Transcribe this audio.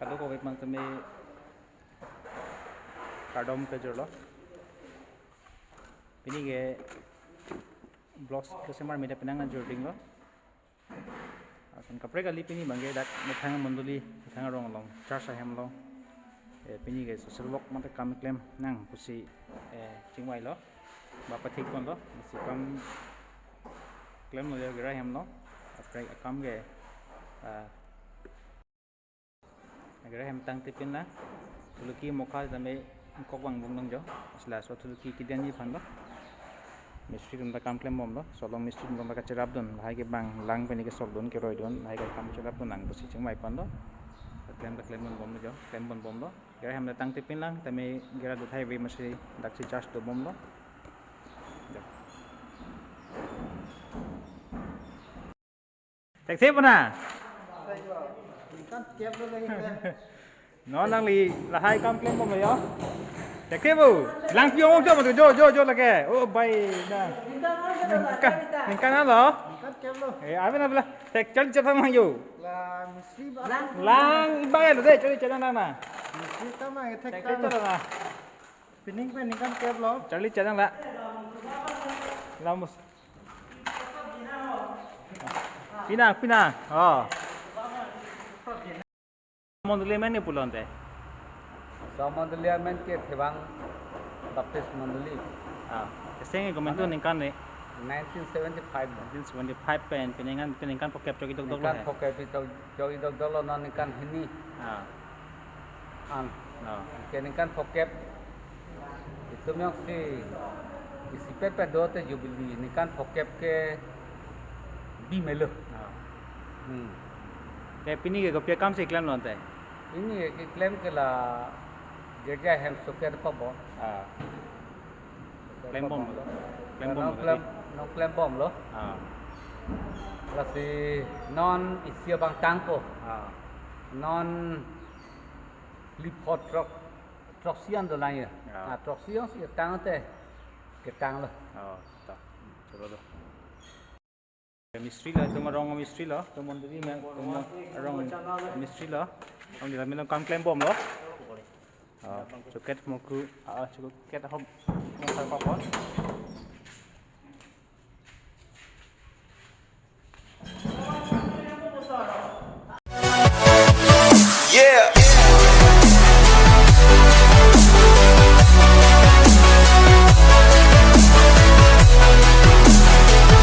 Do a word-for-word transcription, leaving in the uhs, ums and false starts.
Kadokave abang tame kardom kejor lo. Pini ke vlogs kesemar media penang nangjor ding lo. Lason kaprek kali pini abang ke dak methang mondoli, methang arong along, church ahem along, eh, pini ke social work mate kam klem nang pusi, eh, chingvai lo, ba pathik pon lo, si kam klem lo ya gera hem lo, kaprek akam ke, ah, gera hem tangtipin la, thuluki mokha tame kok vang bom nang jo. Sila so thuluki kedenji aphan lo. Mistri atum ta kam klem bom lo. Solong mistri atum ta kacherap dun. Lahai ke bang lang pini ke sok dun, keroi dun. Lahai ke kam cherap dun nang pusi chingvai pon lo. Klem ta klem bom bom lo jo. Klem bom bom lo. Gera hem ta tangtipin lang. Tame gera do thai ave masi daksi church do bom lo. Jo. Thekthe pona? Ningkan kep lo lagi. Non nangli lahai kam klem bom lo yo. Thekthe bo. Lang pi ong jo jo jo jo lake. Oh bai na. Ningkan, ningkan lo. Ningkan kep lo. Eh, ave na bela. Thek chal chal mang yo. La mistri ba. Lang bang lo de, chal chal na na. Mistri ta mang thek. Thekthe ta lo na. Pining pen ningkan kep lo. Charli chadang la. Lamus. Pina, pina. Oh. Mondoli amen ni pulote. So mondoli amen ke Thevang Baptist Mondoli. Ah, kecheng ke komentu ningkan ni. Nineteen seventy-five lo. Nineteen seventy-five pen, peningkan, peningkan phokep chok idok dok lo. Ningkan phokep chok idok dok lo, non ningkan hini. Ah. An. Oh. Ke ningkan phokep. Itum jongsi isipet pado te jubilee ningkan phokep ke bi melo. Oh. Hmm. Te pini ke kopi akam si klem lote? Pini ke klem ke la girja hem soket pabon. Ah. Klem bom lo. Klem bom lo. Non klem, non klem bom lo. Ah. Lasi non isi abang tangpo. Ah. Non phli pho throk, throksi an dolang ya. Ya. Ah, throksi an si tang te ketang lo. Oh, ta. Chalo lo. Mistri lo, itum arong mistri lo, itum mondoli amen, itum arong mistri lo. Arong di la melo kam klem bom lo. Oh, soket mokha, ah, soket hom mokha papon. Yeah.